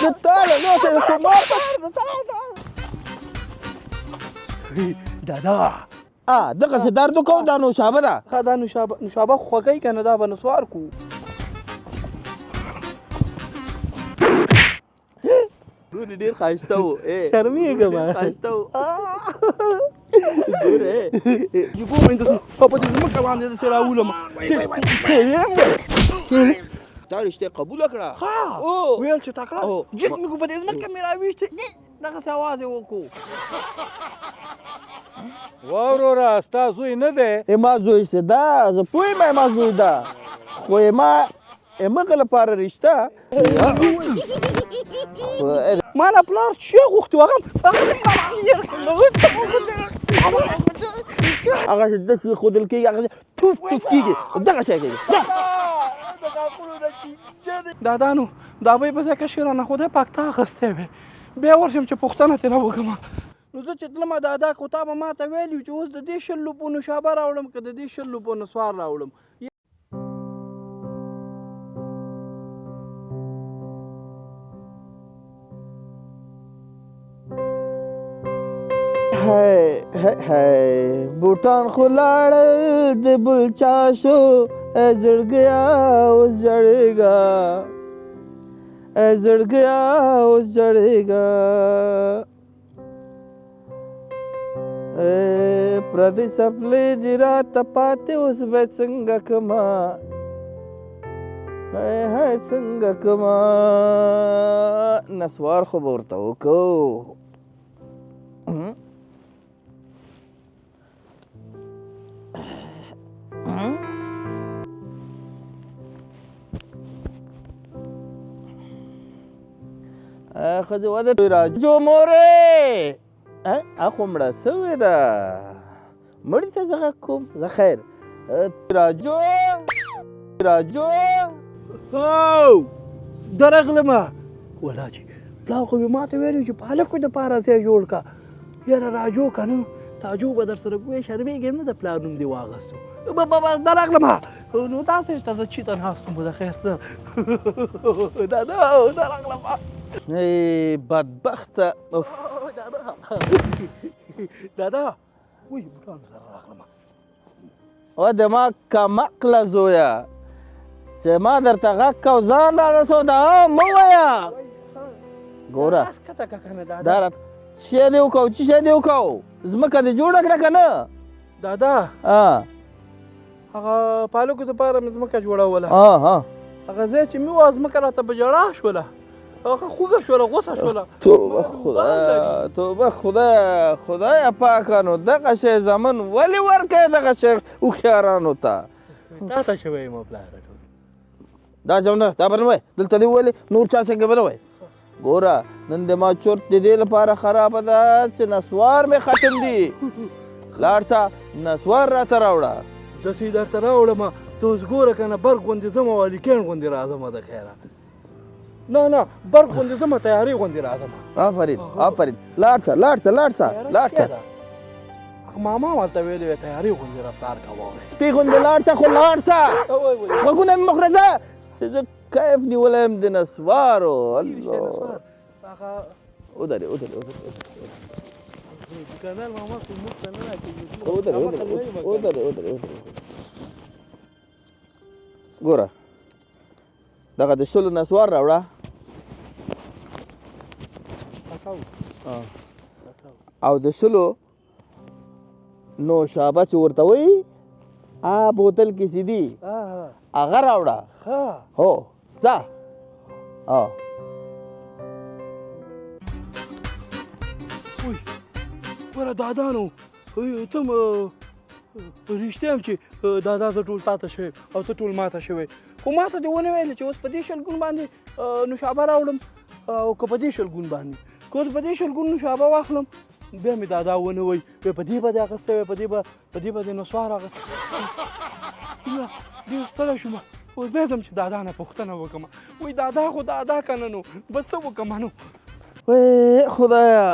ته تاله نو ته کومار. دادا، ا دغه څه درد وکاو، دا نوشابه ده. ښه، دا نوشابه، نوشابه خوږی که نه؟ دا به نسوار کو. ګورې، ډېر ښایسته و. شرمېږم. ښایسته و، ګوره. چې ګورم د په دې ځمکه باندې داسې راولم. تا رښتیا قبوله کړه؟ ها، ویل چې تکړه جګ مې کو، په دې ځمکه مې راویشتې، دغسې اواز یې وکړو. وروره، ستا زوی نه دی؟ ما زوی څه ده، زه پوه یم، ما زوی ده، خو ما مغه لپاره رښتا. ما نه پلار چې غوښتي، هغه هغه چې داسې ښودل کېږي، هغه توف توف کېږي، دغه شی کېږي. دادا، نو دا به یې په ځای کشې رانه خدای پاک تا اخیستی وی، بیا ورشم چې پوښتنه ترې وکړم. نو زه چې تلم دادا، خو تا به ما ته ویلي چې اوس د دې 20 روپو نوشابه راوړم که د دې 20 روپو نسوار راوړم؟ هاي هاي، بوټان خو لاړل د بل چا شو. ای زړګیا اوس ژړېږه، ای زړګیا اوس ژړېږه. پردی څپلۍ دي راته پاتې، اوس به څنګه کما؟ هاي هاي، څنګه کما؟ نسوار خو به ورته وکړو. ښځې وده راجو مورې، اخو مړه سوې ده، مړي ته زه غږ کوم. زه خیر راجو، راجو. او درغلمه ولا چې پلار خو مې ماته ویلي چې پالکو دپاره ځای جوړ کا. یاره راجو که نه تاجو به در سره ګوې، شرمېږم نه د پلار نوم دې واغستو. بس درغلمه. نو داسې ته زه چیته ناست وم. د خیر دادا، درغلمه. ای بدبخته، اوف. دادا، دادا، وی بوټانو سره راغلمه. او د ما کمعقله زویه، چې ما درته غږ کو ځان را رسو، دا مه وایه. ګوره، دا راته څه دې وکړو؟ څه شی دې وکړو؟ ځمکه دې جوړه کړه که نه؟ دادا، هغه پالکو دپاره مې ځمکه جوړوله. هغه ځای چې مې وه، ځمکه راته په ژړا شوله، هغه خوږه شوله، غوسه شوله. توبه خدای، توبه خدای، خدای پاکه، نو دغه شی زمن ولې ورکوې دغه شی هوښیارانو ته؟ تا ته شوی یم پلار. دا جمله دا به نه وایې، دلته دې وویلې، نور چا څنګه به نه وایې. ګوره، نن د ما چورت د دې لپاره خرابه ده چې نسوار مې ختم دي. لاړ شه، نسوار راته راوړه. داسې درته راوړم، ته اوس ګوره که نه، برق غوندې ځم او علیکین غوندې راځم. د خیره، نه نه، برق غوندې ځم، تیارې غوندې راځم. آفرین، آفرین، لاړ شه، لاړ شه، لاړ شه، لاړ شه. ماما ورته ویلې وی تیارې غوندې رفتار کوه. سپي غوندې لاړ شه، خو لاړ شه. غوږونه مې مخرځه چې زه کیف نیولی یم د نسوارو. الله، ودرې، ودرې، ودرې. دکاندار ماما خو موږ ته نه راکوي. ودرې، ودرې، ودرې، ودرې، ودرې. ګوره، دغه د 20 نسوار راوړه او د 20 نوشابه چې ورته وایي، آ بوتل کې چې دي، هغه راوړه. هو، ځه. وی ګوره دادا، نو ته رښتیا هم چې دادا زه ټول تاته شوی او ته ټول ماته شوی، خو ماته دې ونه ویل چې اوس په دې شلګون باندې نوشابه راوړم او که په دې شلګون باندې. که اوس په دې شلګون نوشابه واخلم، بیا مې دادا ونه وایي، وایي په دې به دې اخیستی وی، په دې به دې نسوار اخیستی. ډېر ستړی شوم، اوس بیا ځم چې دادا نه پوښتنه وکړم. وایي دادا خو دادا که نه، نو به څه وکړم نو؟ وای خدایا،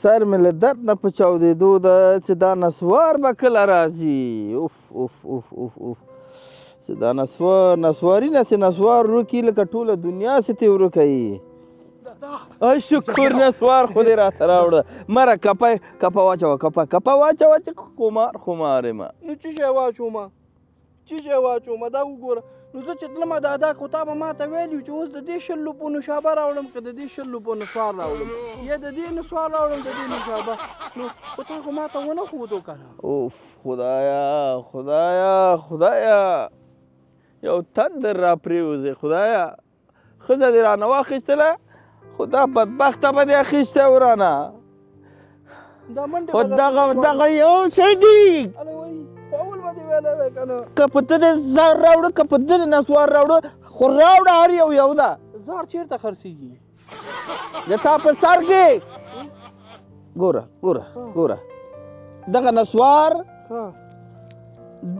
سر مې له درد نه په چاودېدو ده چې دا نسوار به کله راځي. اوف اوف اوف اوف اوف، چې دا نسوار، نسواري نه چې نسوار ورکي، لکه ټوله دنیا چې ترې ورکه وي. ای شکر نسوار خو دې راته راوړه. مره کپه کپه واچوه، کپه کپه واچوه چې خمار خمار یم. نو څه شی واچوم؟ څه شی واچوم؟ دا وګوره، نو زه چې تلم دادا خو تا به ما ته ویلي چې اوس د دې 20 روپو نوشابه راوړم که د دې 20 روپو نسوار راوړم، یا د دې نسوار راوړم د دې نوشابه. نو خو تا خو ما ته ونه ښودو که نه. اوف خدایا خدایا خدایا، یو تندر را پرېوځي خدایا. ښځه دې رانه واخیستله، خو دا بدبخته به دې اخیستی و رانه. خو دغه دغه یو شی دی. اول به دې ویلی وای که نه. که په ته دې زار راوړه، که په ده دې نسوار راوړه، خو راوړه هر یو یو ده. زار چېرته خرڅېږي؟ د تا په سر کې. ګوره ګوره ګوره، دغه نسوار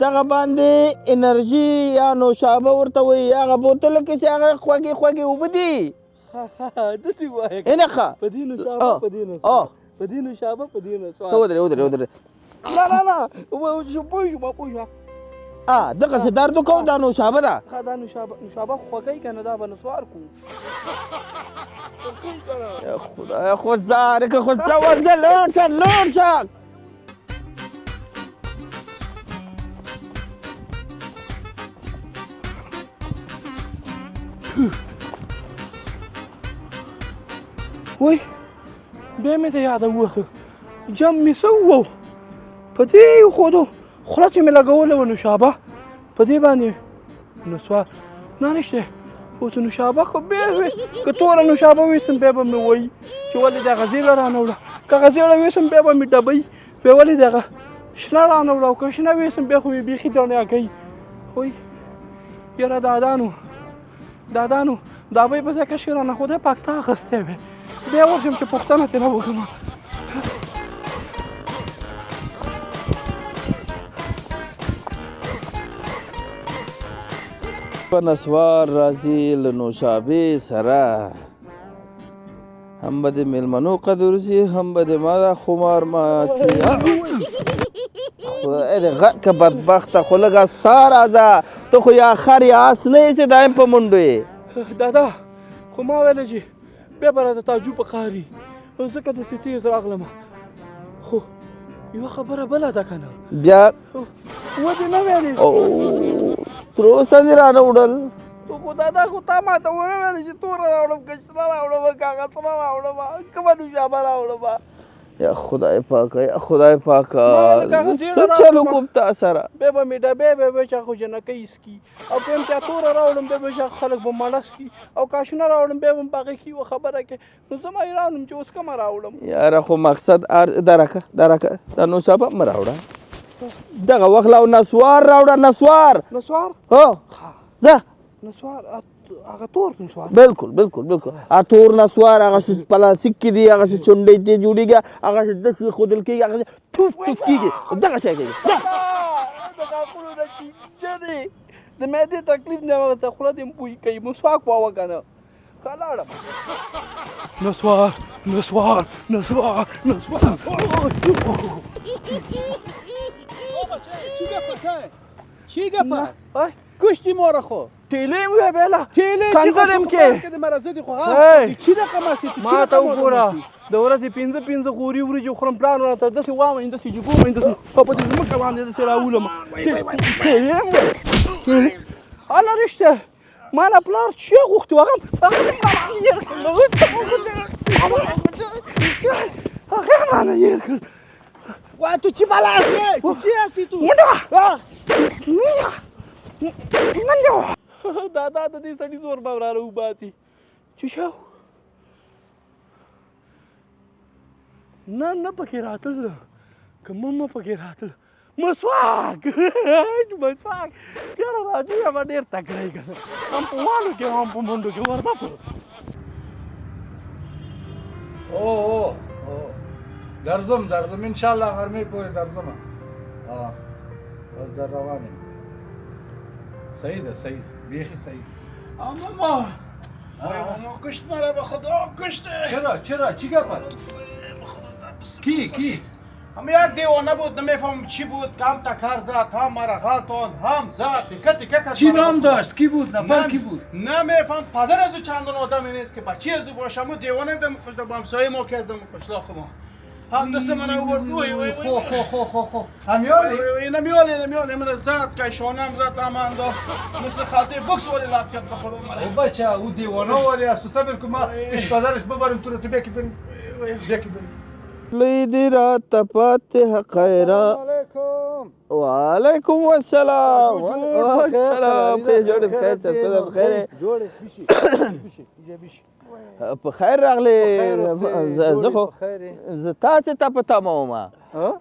دغه باندې انرژي یا نوشابه ورته وایي، هغه بوتل کې چې هغه خوږې خوږې اوبه دي. داسې ووایه. اینه ښه. په دې نوشابه، په دې نسوار، په دې نوشابه، په دې نسوار. ته ودرې ودرې ودرې. نه نه نه، پوه شوم پوه شوم. دغسې درد وکړو، دا نوشابه ده. ښه دا نوشابه، نوشابه خو خوږی که نه، دا به نسوار کړو. یا خدایا، خو ځه که خو ځه ورځه، لاړ شه لاړ شه. وای بیا مې ته یاده ووته، جم مې څه وو په دې ښودو، خوله چې مې لګولې وه نوشابه په دې باندې نسوار نه نشته. اوس نوشابه خو بیا وي، که توره نوشابه ویسم بیا به مې وایي چې ولې دغه زیړه رانه وړه، که هغه زیړه ویسم بیا به مې ډبوي، بیا ولې دغه شنه رانه وړه، او که شنه ویسم بیا خو مې بیخي دڼیا کوي. وایي یاره دادانو دادانو دا به یې په ځای کشکې رانه خدای پاک تا اخیستی وی، بیا ورشم چې پوښتنه ترې وکړم. په نسوار راځي له نوشابې سره، هم به د مېلمنو قدر وشي، هم به د ما دا خمار مات شي. خدای دې غرق که بدبخته، خو لږه ستا راځه، ته خو یا خر یا اس نه یې چې دایم په منډو یې. دادا خو ما ویله چې بیا به راته تاجو په قهر وي، نو ځکه داسې تېز راغلم. خو یوه خبره بله ده که نه. بیا ودې نه ویلې؟ تر اوسه دې رانه وړل. خو دادا خو تا ما ته ونه ویلې چې توره راوړم که شنه راوړم که هغه سره راوړم، کومه نوشابه راوړم. یا خدای پاکه، یا خدای پاکه، څه چل وکړم تا سره؟ بیا به مې ډبې بیا به چې خو جنکۍ سکي، او که هم چې توره راوړم بیا به چې خلک به مړه سکي، او که شنه راوړم بیا به هم په هغې کښې یوه خبره کې. نو زه حیران یم چې اوس کومه راوړم. یاره خو مقصد دا راکه دا راکه، دا نوشابه مه راوړه، دغه وخت لا نسوار راوړه. نسوار نسوار؟ هو ځه نسوار، هغه تور نسوار. بالکل بالکل بالکل، هغه تور نسوار، هغه چې پلاستیک کې دي، هغه چې چونډۍ ته جوړېږي، هغه چې داسې ښودل کېږي، هغه چې توف توف کېږي، دغه شی کېږي. د غاښونو نه چینجه دی، د معدې تکلیف نه ورته خوله دې هم بوی کوي. مسواک واوه که نه. ښه لاړم. نسوار نسوار نسوار نسوار. چی گپ است؟ کشتی ما را خو تیلې مې ویله، تیلې کنځلې کې د مرزه دي خو هغه چی رقم هستی، چی ما ته وګوره، د ورځې پنځه پنځه غوري وریجې خورم، پلان راته داسې وامه، داسې جګوم، داسې او په دې ځمکه باندې داسې راولم. تیلې مې هله رښتیا ما نه پلار چی غوښتي وه، هغه هغه رانه هېر کړ. وا تو چی بلا هستی؟ تو چی هستی تو؟ منډه دادا د دې سړي زور به وراره وباسي. چې شو نه نه پکې راتل، که مه پکې راتل. مسواک مسواک یاره راجو به ډېر تکړه یې که نه، هم په والو کې هم په منډو کې ورځه. او او درځم درځم ان شاء الله غرمې پورې درځم. بس در روان یم. صحیح ده صحیح، بیخي صحیح. ماما ماما کشت مرا به خدا کشته. چرا چرا چی گپ است؟ کی کی؟ هم یک دیوانه بود، نمیفهم چی بود، هم تکر زد، هم مرا غلطان، هم زد، تکه تکه کرد. چی نام داشت؟ کی بود؟ نفر کی بود؟ نمیفهم. پدر از او چندان آدمی نیست که بچه از او باشه. مو دیوانه دم خوش دم همسایه ما که از دم قشلاق ما. هم دست من آورد. وای وای وای. خو خو خو خو خو. همیالی؟ نمیالی نمیالی من زد، کشانم زد، هم انداخت. مثل خلطه بکس ولی لات کرد به خدا مرا. او بچه، او دیوانه ولی است. صبر کن ما پیش پدرش ببریم تو رو، تو بیا که بریم. بیا که بریم. لوی دې راته پاتې خیرا. علیکم. وعلیکم السلام. السلام. جوړ خیر څه بخیر؟ جوړ بشي بشي اینجا بشي. په خیر راغلی. زه خو زه تاسې ته په تمه وم.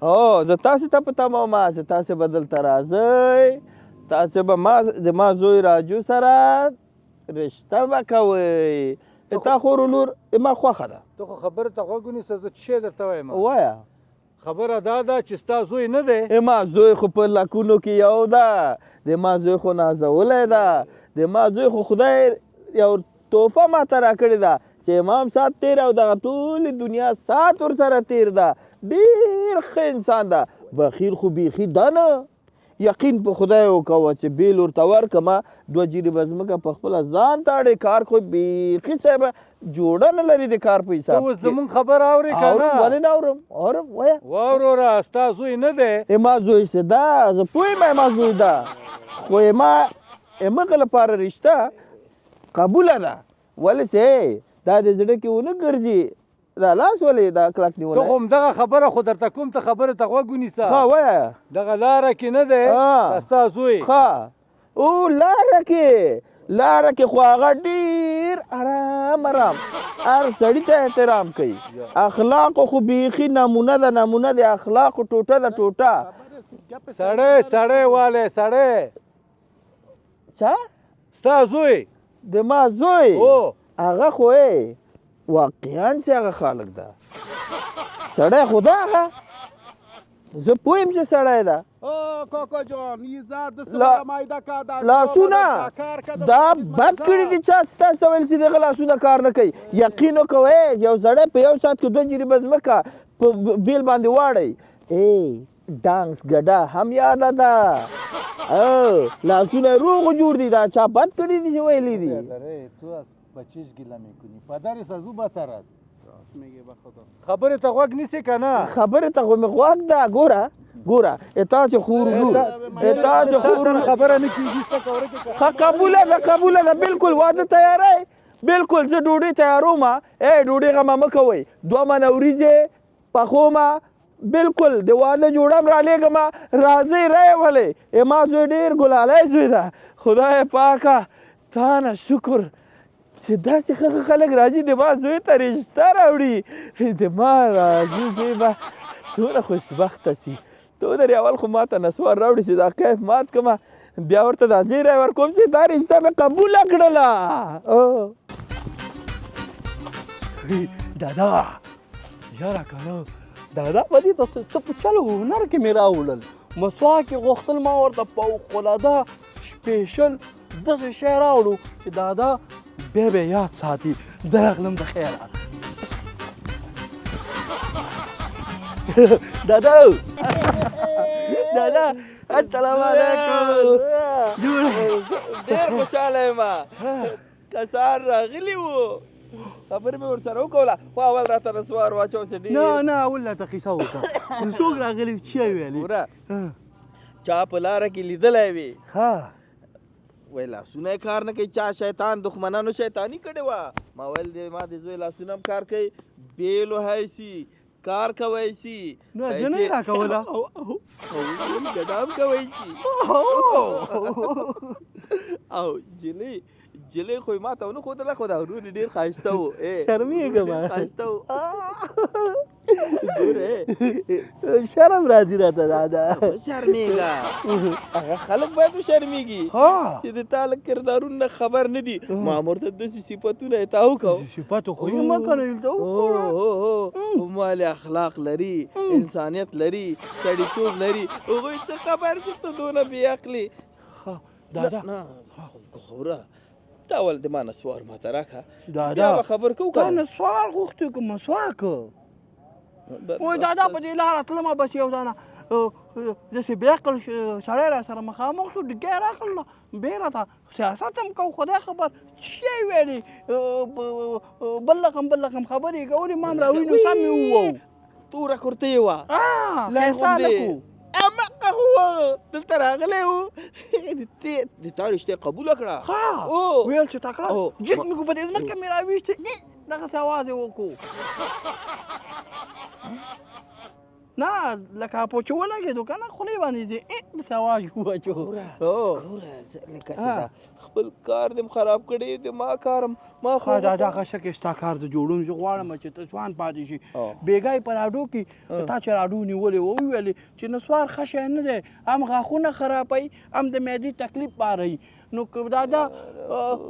هو زه تاسې ته په تمه وم چې تاسې به دلته راځئ، تاسې به ما د ما زوی راجو سره رشته به کوئ. تا خور لور ما خوښه ده. ته خو خبرې ته غوږ ونیسه، زه څه شی درته وایم. وایه. خبره دا ده چې ستا زوی نه دی. ما زوی خو په لکونو کې یو ده، د ما زوی خو نازولی ده، د ما زوی خو خدای یو تحفه ماته راکړې ده چې امام سات تیر او دغه ټولې دنیا سات ورسره تیر ده. ډېر ښه انسان ده. بخیل خو بیخي ده نه. یقین په خدای وکوه چې بیل ورته ورکړمه، 2 جریبه ځمکه په خپله ځان ته اړې. کار خو بیخي صاحبه جوړه نه لري د کار په حساب. ته اوس زمونږ خبره اورې که نه؟ ولې نه اورم؟ اورم. وایه. وروره ستا زوی نه دی. ما زوی څه ده، زه پوه یم ما زوی ده، خو ما همغه لپاره رشته قبوله ده. ولې چې دا د زړه کې ونه ګرځي. دا لاس ولې دا کلک نیولی؟ ته خو همدغه خبره خو درته کوم، ته خبرې ته غوږ ونیسه. ښه وایه. دغه لاره کې نه دی ستا زوی. ښه. او لاره کې، لاره کې خو هغه ډېر ارام ارام هر سړي ته احترام کوي. اخلاقو خو بیخي نمونه ده، نمونه د اخلاقو ټوټه ده، ټوټه. سړی سړی والی سړی. چا؟ ستا زوی. د ما زوی هغه خو یې واقعا چې هغه خلک ده، سړی خو ده هغه، زه پوه یم چې سړی ده. کاکا جان یې زد دست لاسونه دا بد کړي دي. چا تاسو ته ویل چې دغه لاسونه کار نه کوي؟ یقین وکوئ یو سړی په یو ساعت کې 2 جریبه ځمکه په بیل باندې واړوي، ای ډانګس ګډه هم یاده ده. لاسونه روغ جوړ دي. دا چا بد کړي دي چې ویلي دي؟ بچیش ګیله میکنی، پدرش از او بهتر است. راست میگه به خدا. خبرې ته غوږ نیسې که نه؟ خبرې ته خو مې غوږ ده. ګوره ګوره تاسې خور لور، تاسې خور لور خبره نه کېږي. ستا که ورکې ښه قبوله ده، قبوله ده. بالکل واده تیاری، بالکل زه ډوډۍ تیارومه. ای ډوډۍ غمه مه کوئ، 2 منه وریجې پخومه، بالکل د واده جوړه هم رالېږمه. راځئ رایې ولئ. ما زوی ډېر ګلالی زوی ده. خدای پاکه تا نه شکر چې داسې ښه ښه خلک راځي د ما زوی ته رشته راوړي. د ما راجو زوی به څومره خوشبخته سي. ته ودرې اول خو ما ته نسوار راوړي چې دا کیف مات کړمه، بیا ورته دا زیری ورکوم چې دا رشته مې قبوله کړله. دادا یاره که نه دادا په دې ته څه په چل او هنر کې مې راوړل. مسواک یې غوښتل، ما ورته فوقالعاده سپیشل داسې شی راوړو چې دادا بیا به یاد ساتي. درغلم د خیره. دادا دادا السلام علیکم. ډېر خوشحاله یم. کسان راغلي وو، خبرې مې ورسره وکوله، خو اول راته نسوار واچوه چې ډېر. نه نه اول راته قیصه وکړه. څوک راغلي چې ویلې؟ ګوره چا په لاره کې لیدلی وي، ښه وایي لاسونه یې کار نه کوي. چا شیطان دښمنانو شیطاني کړې وه. ما ویل د ما د زوی لاسونه هم کار کوي، بیل وهی سي، کار کوی سي. نو جنۍ راکوله. او ګډه هم کوی سي. او جنۍ جلۍ خو یې ماته ونه ښودله، خو دا ورور یې ډېر ښایسته و. شرمېږم. ښایسته و. ګوره شرم راځي راته دادا. شرمېږه، هغه خلک باید وشرمېږي چې د تا له کردارونو نه خبر نه دي. ما ورته داسې صفتونه یې تا وکړو. صفت خو یې مه کنه دلته وګوره. مالې اخلاق لري، انسانیت لري، سړیتوب لري. هغوی څه خبر چې ته دونه بې عقلې. دادا نه خوره دا اول د ما نسوار ماته راکړه، دادا بیا به خبر کوو. تا نسوار غوښتی که مسواک؟ وای دادا په دې لاره تلمه، بس یو دانه داسې بې عقل سړی را سره مخامخ شو، ډیګه یې راکړله، بیا راته سیاست هم کو، خدای خبر چې یې ویلې، بل رقم بل رقم خبرې یې کولې، ما هم راوینو سم یې ووهو. توره کرتۍ یې وه، ښایسته هلک و. هماغه خو دلته راغلی و، د تا رښتیا قبوله کړه. ښه، ویل چې تکړه جګ مې کو، په دې ځمکه مې راویستې، دغسې اواز یې وکړو. نه لکه په چې ولګېدو که نه خولې باندې دې داسې اواز یې واچو. ګوره لکه چې دا خپل کار دې خراب کړی، د ما کار ما خو دا دغه څه کې ستا کار د جوړوم، زه غواړم چې ته ځوان پاتې شي. بېګا یې په راډیو کې تا چې راډیو نیولې وه، وویلې چې نسوار ښه شی نه دی، هم غاښونه خرابوي هم د معدې تکلیف پاروي. نو که دا دا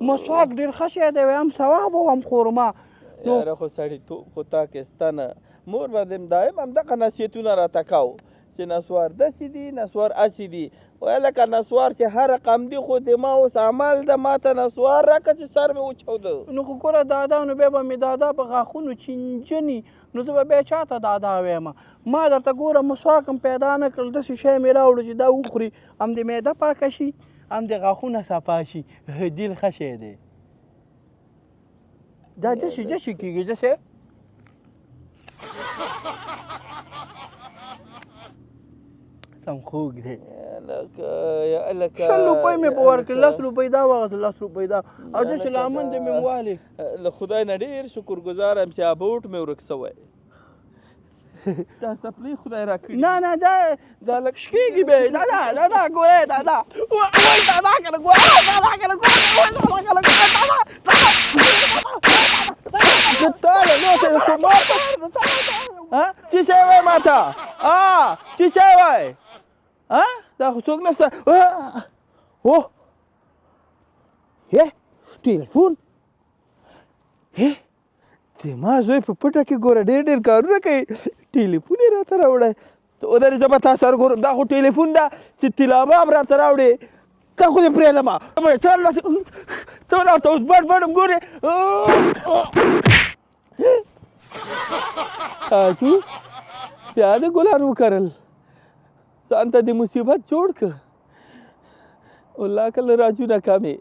مسواک ډېر ښه شی دی، هم ثواب او هم خورما. یاره خو سړیتوب خو تا کې سته نه، مور به دې دایم همدغه نصیحتونه راته کاو چې نسوار داسې دي، نسوار هسې دي. وایه لکه نسوار چې هر رقم دي، خو د ما اوس عمل ده، ما ته نسوار راکړه چې سر مې وچاوده. نو خو ګوره دادا، نو بیا به مې دادا په غاښونو چینجني، نو زه به بیا چا ته دادا وایم؟ ما درته ګوره مسواک هم پیدا نه کړل، داسې شی مې راوړو چې دا وخوري، هم دې معده پاکه شي هم دې غاښونه صفا شي. دل ښه شی دی دا، داسې داسې کېږي داسې. سم خوږ دی. لکه 20 روپۍ مې په ورکړې، 10 روپۍ دا واخیسته، 10 روپۍ دا، او داسې لامن دې مې والې. له خدای نه ډېر شکرګزار یم چې ابوټ مې ورک سوی، دا څپلۍ خدای راکړي. نه نه دا دا لږ شکېږي به. دا دا دا دا ګوره دا دا وای دا دا کنه ګوره دا دا کنه ګوره وای دا دا کنه ګوره دا دا دا تا له نو ته خو ما ها څه شی وای ما ته؟ څه شی وای؟ ها دا خو څوک نشته. اوه ټلیفون، د ما زوی په پټه کې ګوره ډېر ډېر کارونه کوي، ټلیفون یې راته راوړی. ته ودرې زه به تا سره ګورم. دا خو ټلیفون ده چې تلاباب راته راوړې، ته خو دې پرېږدمه ته راته اوس بډ بډم ګورې. تاجو بیا د ګلان وکرل، ځان ته د مصیبت جوړ که، والله که له راجو نه کمې.